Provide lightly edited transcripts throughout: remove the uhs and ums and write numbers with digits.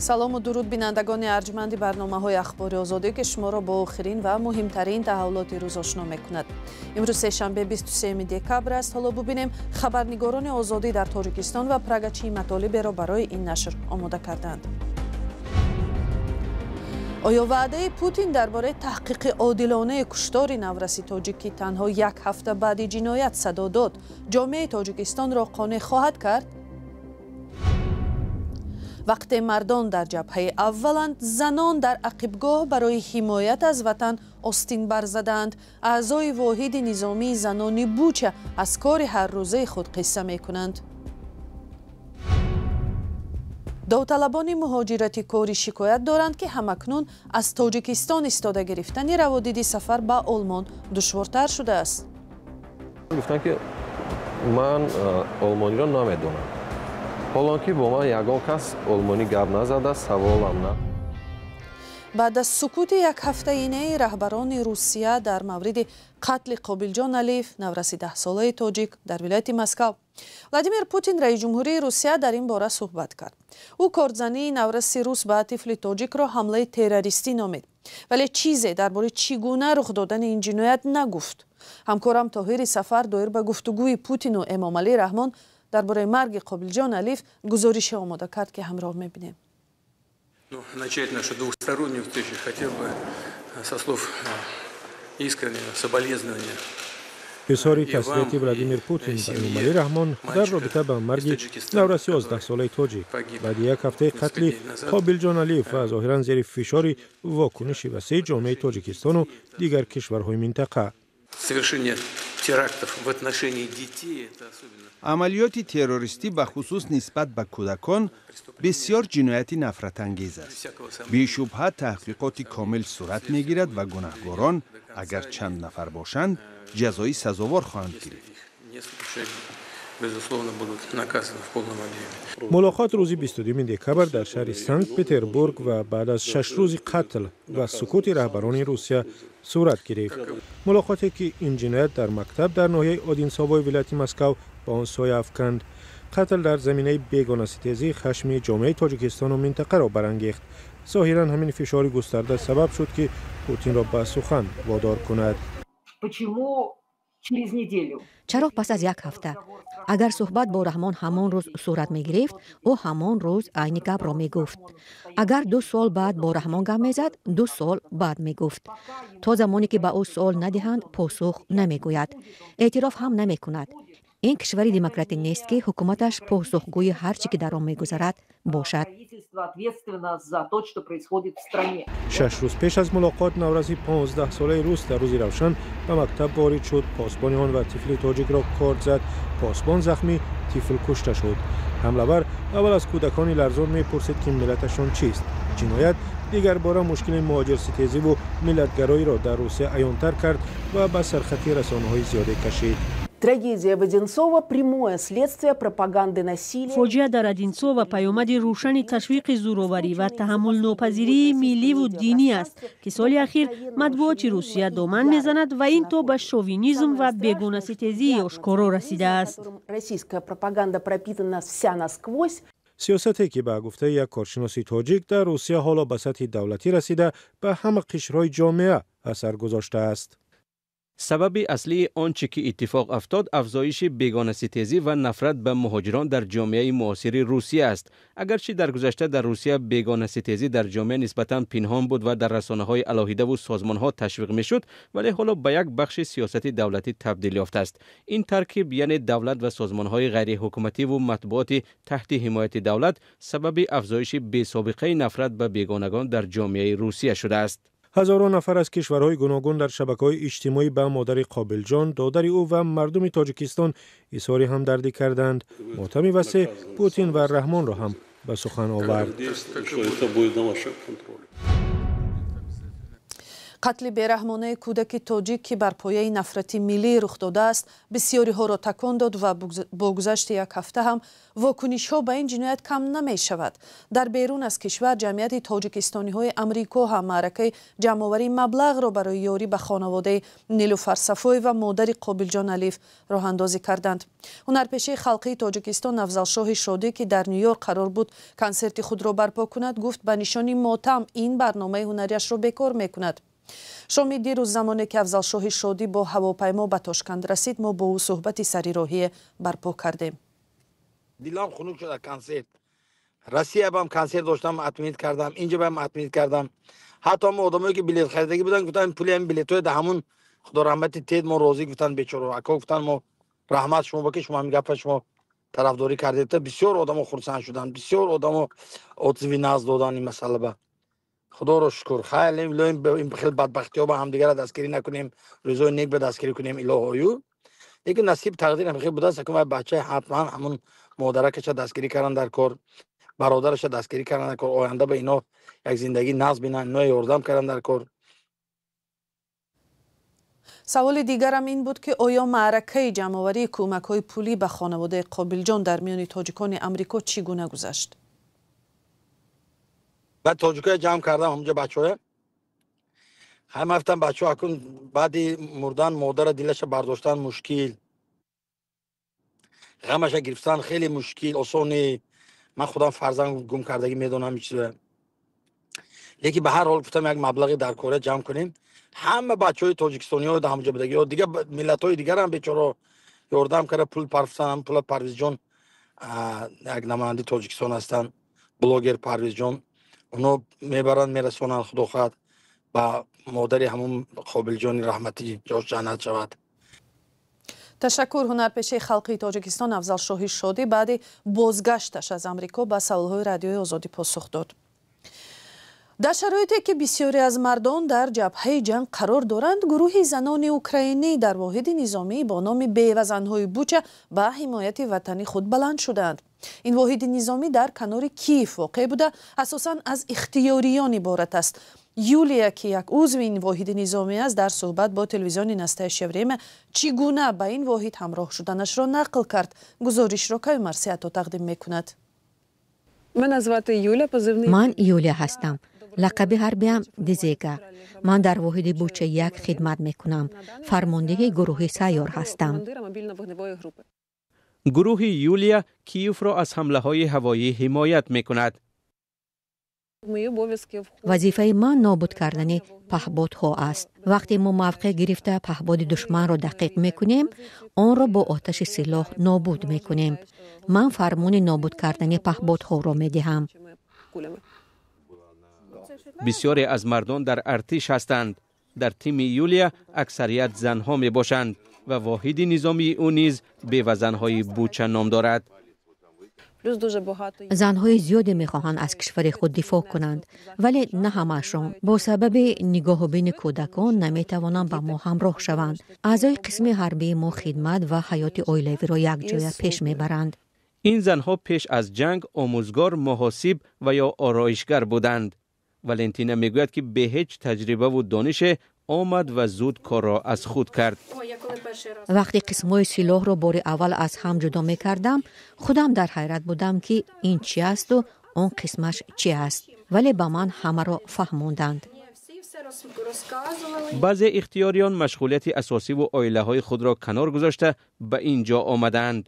Салому дуруд, бинандагони арҷманди барномаҳои Ахбори Озодӣ, ки шуморо бо охирин ва муҳимтарин таҳаввулоти рӯз ошно мекунад. Имрӯз сешанбе, 23 декабр аст. Ҳоло бубинем, хабарнигорони Озодӣ дар Тоҷикистон ва Прага чӣ матолиберо барои ин нашр омода карданд. Оё ваъдаи Путин дар бораи таҳқиқи одилонаи куштори навраси тоҷик, ки танҳо як ҳафта баъди ҷиноят садо дод, ҷомеаи Тоҷикистонро қонеъ хоҳад кард? Вақте мардон дар ҷабҳаи авваланд, занон дар ақибгоҳ барои ҳимоят аз ватан остин барзадаанд. Аъзои воҳиди низомии занони Буча аз кори ҳаррӯзаи худ қисса мекунанд. Довталабони муҳоҷирати корӣ шикоят доранд, ки ҳамакнун аз Тоҷикистон истода гирифтани раводиди сафар ба Олмон душвортар шудааст. Гуфтанд, ки ман олмониро намедонам, ҳолон ки бо ман ягон кас олмонӣ гап назада, саволам на. Баъд аз сукути якҳафтаинаи раҳбарони Русия дар мавриди қатли Қобилҷон Алиев, навраси 10-солаи тоҷик дар вилояти Москав, Владимир Путин, раисҷумҳурии Русия, дар ин бора суҳбат кард. Ӯ кордзании навраси рус ба тифли тоҷикро ҳамлаи террористӣ номид, вале чизе дар бораи чӣ гуна рух додани ин ҷиноят нагуфт. Ҳамкорам Тоҳири Сафар доир ба гуфтугӯи Путину Эмомалӣ Раҳмон дар бораи марги Қобилҷон Алиев гузорише омода кард, ки ҳамроҳ мебинем. Ну, начать нашу двухстороннюю встречу хотел бы со слов искреннего соболезнования. Изҳори таслияти Владимир Путин ба Эмомалӣ Раҳмон дар робита ба марги навраси 11-солаи тоҷик баъди як ҳафтаи қатли Қобилҷон Алиев ва зоҳиран зери фишори вокуниши васеи ҷомеаи Тоҷикистону дигар кишварҳои минтақа. Совершение терактов в отношении детей, это особенно. Амалиёти террористӣ, бахусус нисбат ба кӯдакон, бисёр ҷинояти нафратангез аст. Бешубҳа, таҳқиқоти комил сурат мегирад ва гунаҳгорон, агар чанд нафар бошанд, ҷазои сазовор хоҳанд гирифт. Безусловно, будут наказаны в полном объеме. Мулоқот рӯзи 22 декабр дар шаҳри Санкт Петербург ва баъд аз 6 рӯзи қатл ва сукути раҳбарони Русия сурат гирифт. Мулоқоте, ки ин ҷиноят дар мактаб дар ноҳияи Одинсовои вилояти Москав ба он соя афканд. Қатл дар заминаи бегонаситезӣ хашми ҷомеаи Тоҷикистону минтақаро барангехт. Зоҳиран, ҳамин фишори густарда сабаб шуд, ки Путинро ба сухан водор кунад. Почему через неделю? Чаро пас аз як ҳафта? Агар суҳбат бо Раҳмон ҳамон рӯз сурат мегирифт, ӯ ҳамон рӯз айни гапро мегуфт. Агар 2 сол баъд бо Раҳмон гап мезад, 2 сол баъд мегуфт. То замоне ки ба ӯ суол надиҳанд, посух намегӯяд, эътироф ҳам намекунад. Ин кишвари демократӣ нест, ки ҳукуматаш посухгӯи ҳар чӣ ки дар он мегузарад бошад. 6 рӯз пеш аз мулоқот навраси 15-солаи рус дар рӯзи равшан ба мактаб ворид шуд, посбони он ва тифли тоҷикро корд зад. Посбон захмӣ, тифл кушта шуд. Ҳамлавар аввал аз кӯдакони ларзон мепурсид, ки миллаташон чист. Ҷиноят дигарбора мушкили муҳоҷирситезиву миллатгароиро дар Русия аёнтар кард ва ба сархати расонаҳои зиёде кашид. Трагедия в Одинцово – прямое следствие пропаганды насилия. Фоҷиа дар Одинцово паёмади рӯшани ташвиқи зӯроварӣ ва таҳаммулнопазирии милливу динӣ аст, ки соли ахир матбуоти Русия доман мезанад ва ин то ба шовинизм ва бегонаситезии ошкоро расидааст. Российская пропаганда пропитана вся насквозь. Сиёсате, ки ба гуфтаи як коршиноси тоҷик дар Русия ҳоло ба сатҳи давлатӣ расида, ба ҳама қишрҳои ҷомеа асар гузоштааст. Сабаби аслии он чӣ ки иттифоқ афтод, афзоиши бегонаситезӣ ва нафрат ба муҳоҷирон дар ҷомеаи муосири Русия аст. Агарчи дар гузашта дар Русия бегонаситезӣ дар ҷомеа нисбатан пинҳон буд ва дар расонаҳои алоҳидаву созмонҳо ташвиқ мешуд, вале ҳоло ба як бахши сиёсати давлатӣ табдил ёфтааст. Ин таркиб, яъне давлат ва созмонҳои ғайриҳукумативу матбуоти таҳти ҳимояти давлат, сабаби афзоиши бесобиқаи нафрат ба бегонагон дар ҷомеаи Русия шудааст. Ҳазорон нафар аз кишварҳои гуногун дар шабакаҳои иҷтимоӣ ба модари Қобилҷон, додари ӯ ва мардуми Тоҷикистон изҳори ҳамдардӣ карданд. Мотами васеъ Путин ва Раҳмонро ҳам ба сухан овард. Қатли бераҳмонаи кӯдаки тоҷик, ки бар пояи нафрати миллӣ рух додааст, бисёриҳоро такон дод ва бо гузашти як ҳафта ҳам вокунишҳо ба ин ҷиноят кам намешавад. Дар берун аз кишвар ҷамъияти тоҷикистониҳои Амрико ҳам маъракаи ҷамъоварии маблағро барои ёрӣ ба хонаводаи Нилуфар Сафоева, модари Қобилҷон Алиев, роҳандозӣ карданд. Ҳунарпешаи халқии Тоҷикистон Афзалшоҳи Шодӣ, ки дар Ню-Йорк қарор буд консерти худро барпо кунад, гуфт ба нишони мотам ин барномаи ҳунарияшро бекор мекунад. Шоми дирӯз, замоне ки Афзалшоҳи Шодӣ бо ҳавопаймо ба Тошканд расид, мо бо ӯ суҳбати сари роҳие барпо кардем. Дилам хунук шуда. Консерт Россия бам консерт доштам, отменить кардам, инҷа бам отменить кардам. Ҳатто ҳама одамое ки билет харидагӣ буданд, гуфтанд, пули ҳамин билетҳои да ҳамун худо раҳмати тед, мо розӣ, гуфтанд бечоро ако. Гуфтанд, мо раҳмат шумо ба ки шумо ҳамин гапа шумо тарафдорӣ кардед. Бисёр одамо хурсанд шуданд, бисёр одамо отзыв и нағз доданд ин масъала ба. Худоро шукр, хайр, ин хел бадбахтиҳо ба ҳамдигарро дастгирӣ накунем, рӯзои нек ба дастгирӣ кунем, илоҳою. Лекин насиб тақдир ҳам будааст. Акун вай бачаи ҳатман ҳамун модаракаша дастгирӣ кардан дар кор, бародараша дастгирӣ кардан дар кор, оянда ба ино як зиндагӣ нағз бинанд, ино ёрдам кардан дар кор. Саволи дигарам ин буд, ки оё маъракаи ҷамъоварии кӯмакҳои пулӣ ба хонаводаи Қобилҷон дар миёни тоҷикони Амрико чӣ гуна гузашт? Баъд тоҷикоя ҷамъ кардам ҳамҷа бачаҳоя. Ҳай, ман гуфтам, бачаҳо, акун баъди мурдан модара дилаша бардоштан мушкил, ғамаша гирифтан хеле мушкил, осоне. Ман худам фарзанд гум кардагӣ, медонам ин чизоя. Лекин ба ҳар ҳол гуфтам, як маблағи дар кора ҷамъ кунем. Ҳама бачаҳои тоҷикистониҳо дар ҳамҷа будагӣ ё дигар миллатҳои дигарам бечоро ёрдам карда, пул парфтан. Пула Парвизҷон, як намояндаи Тоҷикистон ҳастанд, блогер Парвизҷон, оно мебаранд, мерасонанд, худо хоҳад, ба модари ҳамун Қобилҷони раҳматӣ, ҷош ҷаннат шавад. Ташаккур. Ҳунарпешаи халқии Тоҷикистон Афзалшоҳи Шодӣ баъди бозгашташ аз Амрико ба саволҳои Радиои Озодӣ посух дод. Дар шароите ки бисёре аз мардон дар ҷабҳаи ҷанг қарор доранд, гурӯҳи занони украинӣ дар воҳиди низомӣ бо номи бевазанҳои Буча ба ҳимояти ватани худ баланд шудаанд. Ин воҳиди низомӣ дар канори Киев воқеъ буда, асосан аз ихтиёриён иборат аст. Юлия, ки як узви ин воҳиди низомӣ аст, дар суҳбат бо телевизиони «Настоящее время» чӣ гуна ба ин воҳид ҳамроҳ шуданашро нақл кард. Гузоришро Каюмарс Ато тақдим мекунад. Ман Юлия ҳастам, лақаби ҳарбиам Дизега. Ман дар воҳиди Буча як хидмат мекунам, фармондеҳи гурӯҳи сайёр ҳастам. Гурӯҳи Юлия Киевро аз ҳамлаҳои ҳавоӣ ҳимоят мекунад. Вазифаи ман нобуд кардани паҳбодҳо аст. Вақте мо мавқеъ гирифта, паҳбоди душманро дақиқ мекунем, онро бо оташи силоҳ нобуд мекунем. Ман фармони нобуд кардани паҳбодҳоро медиҳам. Бисёре аз мардон дар артиш ҳастанд. Дар тими Юлия аксарият занҳо мебошанд ва воҳиди низомии ӯ низ бевазанҳои Буча ном дорад. Занҳои зиёде мехоҳанд аз кишвари худ дифоъ кунанд, вале на ҳамаашон. Бо сабаби нигоҳубини кӯдакон наметавонанд ба мо ҳамроҳ шаванд. Аъзои қисми ҳарбии мо хидмат ва ҳаёти оилавиро якҷоя пеш мебаранд. Ин занҳо пеш аз ҷанг омӯзгор, муҳосиб ва ё ороишгар буданд. Валентина мегӯяд, ки бе ҳеҷ таҷрибаву донише омад ва зуд корро аз худ кард. Вақте қисмҳои силоҳро бори аввал аз ҳам ҷудо мекардам, худам дар ҳайрат будам, ки ин чи асту он қисмаш чи аст, вале ба ман ҳамаро фаҳмонданд. Баъзе ихтиёриён машғулияти асосиву оилаҳои худро канор гузошта, ба ин ҷо омадаанд.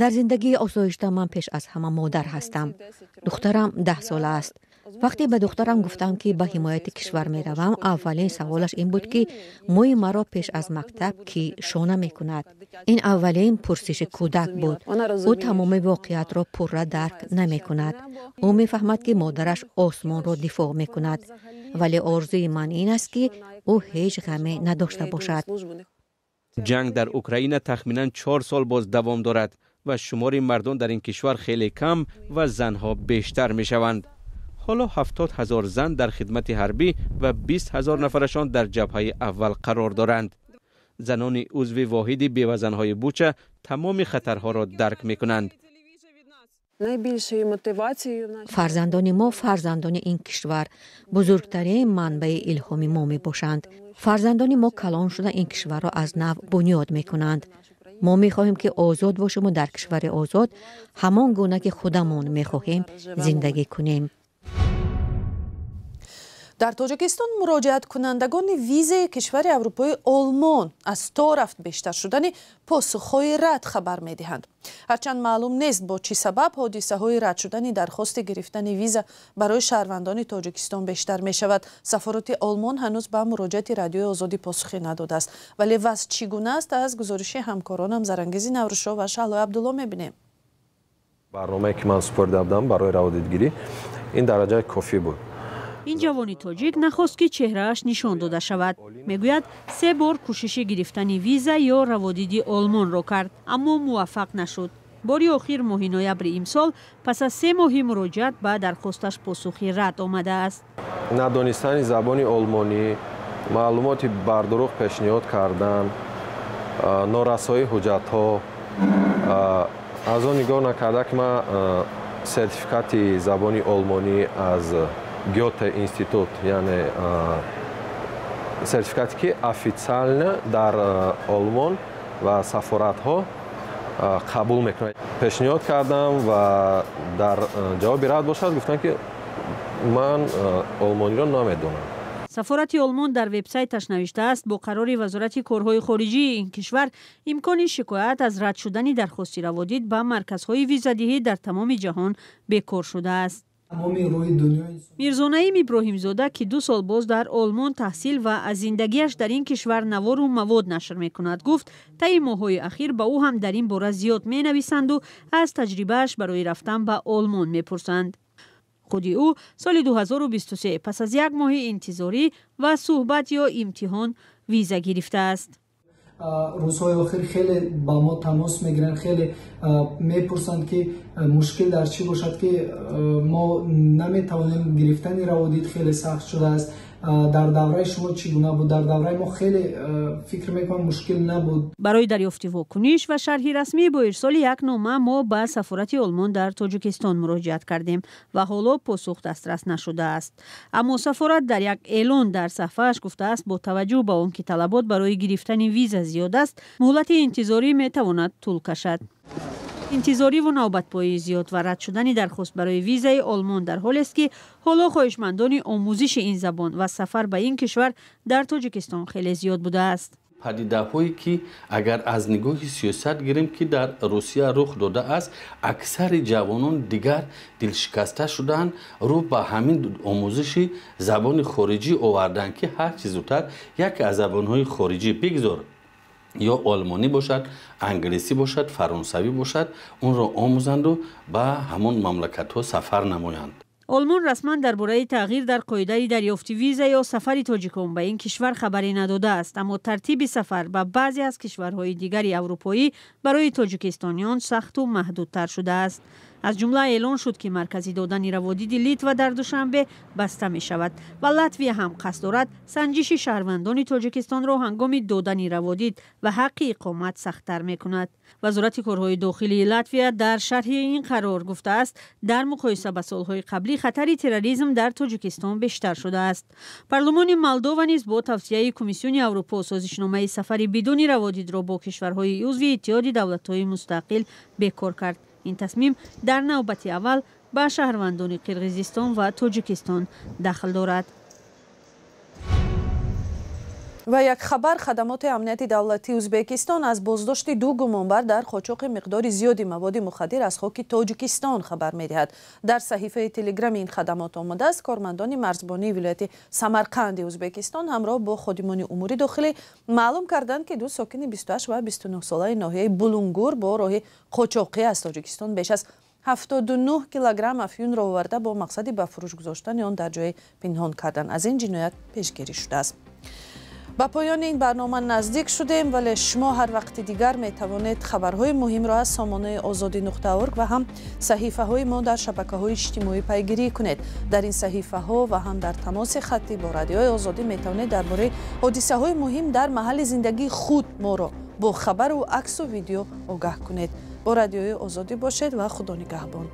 Дар зиндагии осоишта ман пеш аз ҳама модар ҳастам. Духтарам 10 сола аст. Вақте ба духтарам гуфтам, ки ба ҳимояти кишвар меравам, аввалин саволаш ин буд, ки мӯи маро пеш аз мактаб кӣ шона мекунад? Ин аввалин пурсиши кӯдак буд. Ӯ тамоми воқеиятро пурра дарк намекунад. Ӯ мефаҳмад, ки модараш осмонро дифоъ мекунад, вале орзуи ман ин аст, ки ӯ ҳеҷ ғаме надошта бошад. Ҷанг дар Украина тахминан 4 сол боз давом дорад ва шумори мардон дар ин кишвар хеле кам ва занҳо бештар мешаванд. Ҳоло 70 000 зан дар хидмати ҳарбӣ ва 20 000 нафарашон дар ҷабҳаи аввал қарор доранд. Занони узви воҳиди бевазанҳои Буча тамоми хатарҳоро дарк мекунанд. Фарзандони мо, фарзандони ин кишвар, бузургтарин манбаи илҳоми мо мебошанд. Фарзандони мо калон шуда ин кишварро аз нав бунёд мекунанд. Мо мехоҳем, ки озод бошему дар кишвари озод, ҳамон гуна ки худамон мехоҳем, зиндагӣ кунем. Дар Тоҷикистон муроҷиаткунандагони визаи кишвари аврупои Олмон аз то рафт бештар шудани посухҳои рад хабар медиҳанд. Ҳарчанд маълум нест, бо чӣ сабаб ҳодисаҳои рад шудани дархости гирифтани виза барои шаҳрвандони Тоҷикистон бештар мешавад. Сафорати Олмон ҳанӯз ба муроҷиати Радиои Озодӣ посухе надодааст. Вале вазъ чӣ гуна аст, аз гузориши ҳамкоронам Зарангези Наврӯзшоҳ ва Шаҳлои Абдулло мебинем. Барномае ки ман супорида будам барои раводидгирӣ, ин дараҷаи кофӣ буд. Ин ҷавони тоҷик нахост, ки чеҳрааш нишон дода шавад. Мегӯяд, се бор кӯшиши гирифтани виза ё раводиди Олмонро кард, аммо муваффақ нашуд. Бори охир моҳи ноябри имсол пас аз 3 моҳи муроҷиат ба дархосташ посухи рад омадааст. Надонистани забони олмонӣ, маълумоти бардурӯғ пешниҳод кардан, норасоии ҳуҷҷатҳо, аз он нигоҳ накарда, ки ман сертификати забони олмонӣ аз Гёте институт, яъне сертификате ки официально дар Олмон ва сафоратҳо қабул мекунанд, пешниҳод кардам ва дар ҷавоби рад бошад, гуфтанд, ки ман олмониро намедонам. Сафорати Олмон дар вебсайташ навиштааст, бо қарори Вазорати корҳои хориҷии ин кишвар имкони шикоят аз рад шудани дархости раводид ба марказҳои визадиҳӣ дар тамоми ҷаҳон бекор шудааст. Мирзонаим Иброҳимзода, ки 2 сол боз дар Олмон таҳсил ва аз зиндагиаш дар ин кишвар навору мавод нашр мекунад, гуфт, таи моҳҳои ахир ба ӯ ҳам дар ин бора зиёд менависанду аз таҷрибааш барои рафтан ба Олмон мепурсанд. Худи ӯ соли 2023 пас аз як моҳи интизорӣ ва суҳбат ё имтиҳон виза гирифтааст. Рӯзҳои охир хеле ба мо тамос мегиранд, хеле мепурсанд, ки мушкил дар чӣ бошад, ки мо наметавонем, гирифтани раводид хеле сахт шудааст. Дар давраи шумо чӣ гуна буд? Дар давраи мо хеле, фикр мекунам, мушкил набуд. Барои дарёфти вокуниш ва шарҳи расмӣ бо ирсоли як нома мо ба сафорати Олмон дар Тоҷикистон муроҷиат кардем ва ҳоло посух дастрас нашудааст. Аммо сафорат дар як эълон дар саҳфааш гуфтааст, бо таваҷҷӯҳ ба он ки талабот барои гирифтани виза зиёд аст, муҳлати интизорӣ метавонад тӯл кашад. Интизориву навбатпоии зиёд ва рад шудани дархост барои визаи Олмон дар ҳолест, ки ҳоло хоҳишмандони омӯзиши ин забон ва сафар ба ин кишвар дар Тоҷикистон хеле зиёд будааст. Падидаҳое ки агар аз нигоҳи сиёсат гирем, ки дар Русия рух додааст, аксари ҷавонон дигар дилшикаста шуданд, рӯ ба ҳамин омӯзиши забони хориҷӣ оварданд, ки ҳар чӣ зудтар яке аз забонҳои хориҷӣ, бигзор ё олмонӣ бошад, англисӣ бошад, фаронсавӣ бошад, онро омӯзанду ба ҳамон мамлакатҳо сафар намоянд. Олмон расман дар бораи тағйир дар қоидаи дарёфти виза ё сафари тоҷикон ба ин кишвар хабаре надодааст, аммо тартиби сафар ба баъзе аз кишварҳои дигари аврупоӣ барои тоҷикистониён сахту маҳдудтар шудааст. Аз ҷумла эълон шуд, ки маркази додани раводиди Литва дар Душанбе баста мешавад ва Латвия ҳам қасд дорад санҷиши шаҳрвандони Тоҷикистонро ҳангоми додани раводид ва ҳаққи иқомат сахттар мекунад. Вазорати корҳои дохилии Латвия дар шарҳи ин қарор гуфтааст, дар муқоиса ба солҳои қаблӣ хатари терроризм дар Тоҷикистон бештар шудааст. Парлумони Молдова низ бо тавсияи Комиссиони Аврупо созишномаи сафари бидуни раводидро бо кишварҳои узви Иттиҳоди давлатҳои мустақил бекор кард. Ин тасмим дар навбати аввал ба шаҳрвандони Қирғизистон ва Тоҷикистон дахл дорад. Ва як хабар: хадамоти амнияти давлатии Ӯзбекистон аз боздошти ду гумонбар дар қочоқи миқдори зиёди маводи мухаддир аз хоки Тоҷикистон хабар медиҳад. Дар саҳифаи телеграми ин хадамот омадааст, кормандони марзбонии вилояти Самарқанди Ӯзбекистон ҳамроҳ бо ходимони умури дохилӣ маълум карданд, ки ду сокини 28 ва 29 солаи ноҳияи Булунгур бо роҳи қочоқӣ аз Тоҷикистон беш аз 79 килограмм афюнро оварда, бо мақсади ба фурӯш гузоштани он дар ҷое пинҳон кардан. Аз ин ҷиноят пешгирӣ шудааст. Ба поёни ин барнома наздик шудем, вале шумо ҳар вақти дигар метавонед хабарҳои муҳимро аз сомонаи озодӣ.орг ва ҳам саҳифаҳои мо дар шабакаҳои иҷтимоӣ пайгирӣ кунед. Дар ин саҳифаҳо ва ҳам дар тамоси хаттӣ бо Радиои Озодӣ метавонед дар бораи ҳодисаҳои муҳим дар маҳалли зиндагии худ моро бо хабару аксу видео огаҳ кунед. Бо Радиои Озодӣ бошед ва Худо нигаҳбон.